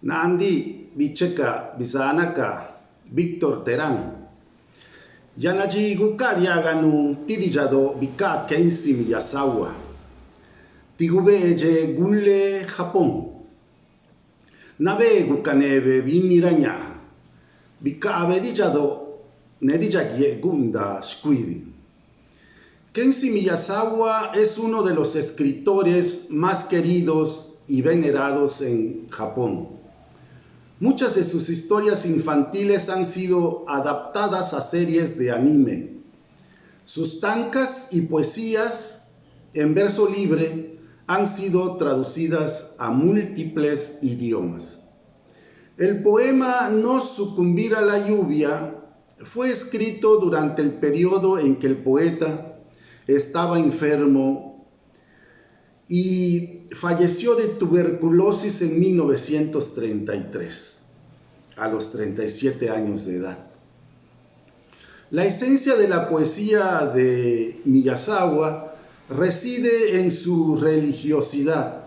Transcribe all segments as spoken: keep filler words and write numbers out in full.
Naa ndiꞌ bicheca bizanaca Víctor Terán. Yanadxí gucaadiaganuꞌ ti diidxadóꞌ bicaa Kensi Miyazawa, ti gubeedxe gule Japón. Nabé gucanebe binni ra ñaa, bicaabe diidxadóꞌ ne diidxaguieꞌ guunda xcuidiꞌ. Kensi Miyazawa es uno de los escritores más queridos y venerados en Japón. Muchas de sus historias infantiles han sido adaptadas a series de anime. Sus tancas y poesías en verso libre han sido traducidas a múltiples idiomas. El poema No sucumbir a la lluvia fue escrito durante el periodo en que el poeta estaba enfermo y falleció de tuberculosis en mil novecientos treinta y tres, a los treinta y siete años de edad. La esencia de la poesía de Miyazawa reside en su religiosidad,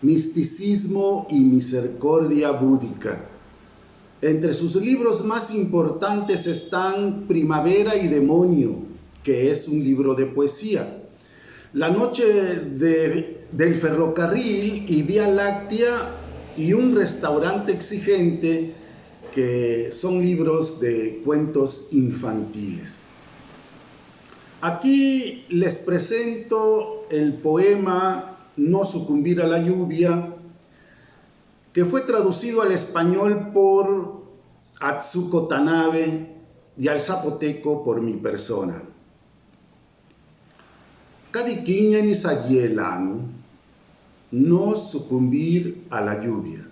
misticismo y misericordia búdica. Entre sus libros más importantes están Primavera y Demonio, que es un libro de poesía, La noche de- del ferrocarril y Vía Láctea y Un restaurante exigente, que son libros de cuentos infantiles. Aquí les presento el poema No sucumbir a la lluvia, que fue traducido al español por Atsuko Tanabe y al zapoteco por mi persona. Cadi quiñeꞌ nisaguié laanu, no sucumbir a la lluvia.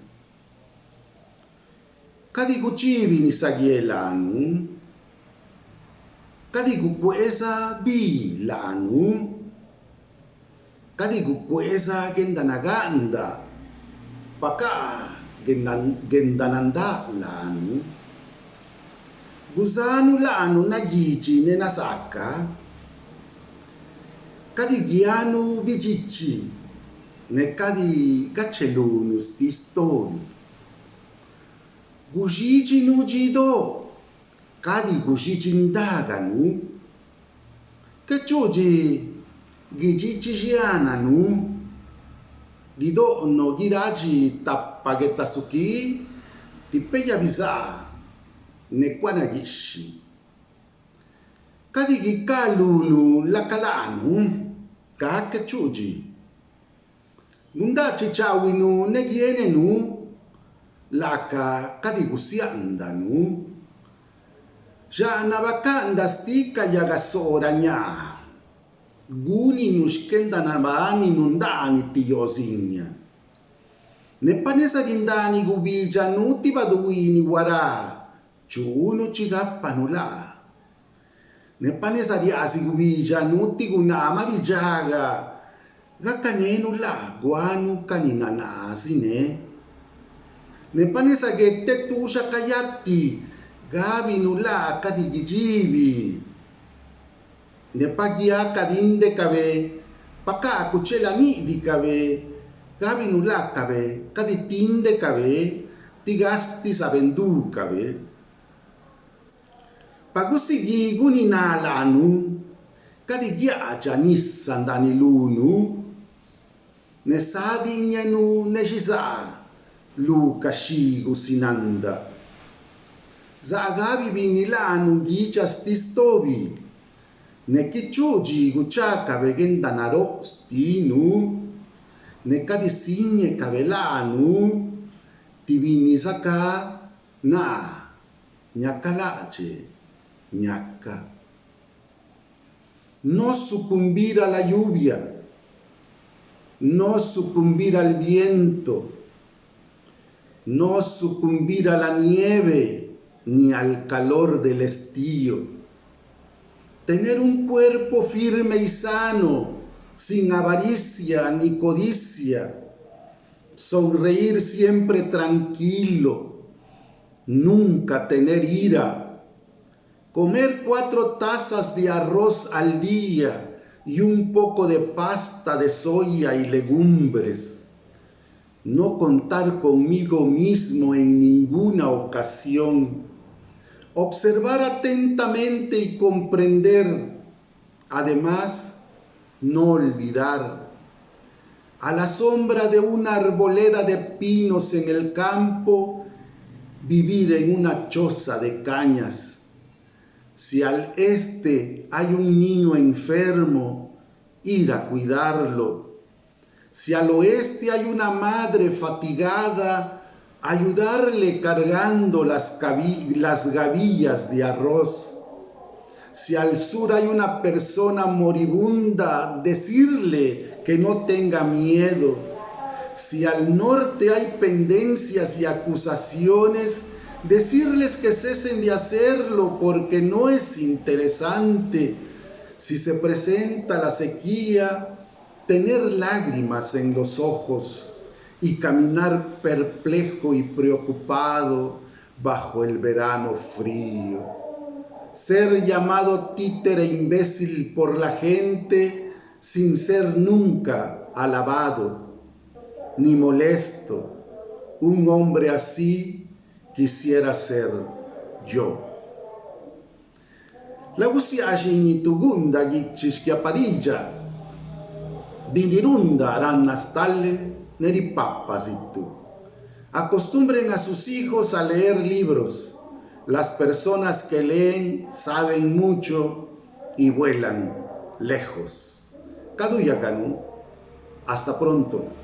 Cadi guchibi nisaguié laanu, cadi gucueeza bi laanu, cadi gucueeza guendanagaꞌnda pacaa guenda- guendanandaa laanu. Guzanu laanu naguidxi ne nazaaca, cadi guianu bidxichi, ne cadi gachelunu xtiꞌ stobi. Guxidxinu dxidóꞌ, cadi guxidxi ndaganu. Qué chuꞌ dxi guidxichi xiana nuu, guidoꞌnuꞌ guiráꞌ dxi tapa guetasuquí ti peya bizaa ne cuanaguiꞌxhiꞌ. Cadi guicaalunu laca laanu, gacaꞌ chuꞌ dxi. Gundaachichaahuinu ne guienenu, laaca cadi gusiaandanu. Xaana bacaꞌnda xtiꞌ ca yaga soo ra ñaa, gúninu xquendanabani nundaaniꞌ ti yoo ziña. Ne pa neza guindani gubidxa nuu ti baduhuiiniꞌ huará, chuunu chi gápanu laa. Ne pa neza riaaziꞌ gubidxa nuu ti gunaa maꞌ bidxaga, gacanenu laa guanu ca ni nanaazi ne. Ne pa neza guete tuuxa ca yati, gábinu laa cadi guidxibi. Ne pa guiaꞌ ca díndecabe, pa caacucheꞌ laniꞌdicabe, gábinu laacabe cadi tíndecabe, ti gastiꞌ zabendúcabe. Pa gusiguii guniná laanu, cadi guiaꞌdxaꞌ nisa ndaaniꞌ lunu, ne sá diiñeꞌ nuu ne xizaa lu ca xhigu sinanda. Zaa gabi binni laanu guicha xtiꞌ stobi, ne qué chuꞌ dxi guchácabe guendanaróꞌ xtinu, ne cadi síñecabe laanu ti binni zacá naa ñacalaꞌdxeꞌ ñacaꞌ. No sucumbir a la lluvia, no sucumbir al viento, no sucumbir a la nieve ni al calor del estío. Tener un cuerpo firme y sano, sin avaricia ni codicia. Sonreír siempre tranquilo, nunca tener ira. Comer cuatro tazas de arroz al día y un poco de pasta de soya y legumbres. No contar conmigo mismo en ninguna ocasión. Observar atentamente y comprender. Además, no olvidar. A la sombra de una arboleda de pinos en el campo, vivir en una choza de cañas. Si al este hay un niño enfermo, ir a cuidarlo. Si al oeste hay una madre fatigada, ayudarle cargando las, las gavillas de arroz. Si al sur hay una persona moribunda, decirle que no tenga miedo. Si al norte hay pendencias y acusaciones, decirles que cesen de hacerlo porque no es interesante. Si se presenta la sequía, tener lágrimas en los ojos y caminar perplejo y preocupado bajo el verano frío. Ser llamado títere imbécil por la gente sin ser nunca alabado ni molesto. Un hombre así quisiera ser yo. Lagusiaa xiñitu guunda guichi xquiapadiidxaꞌ, bindirunda ranna stale ne ripapa zitu. Acostumbren a sus hijos a leer libros. Las personas que leen saben mucho y vuelan lejos. Caduyaga nuu. Hasta pronto.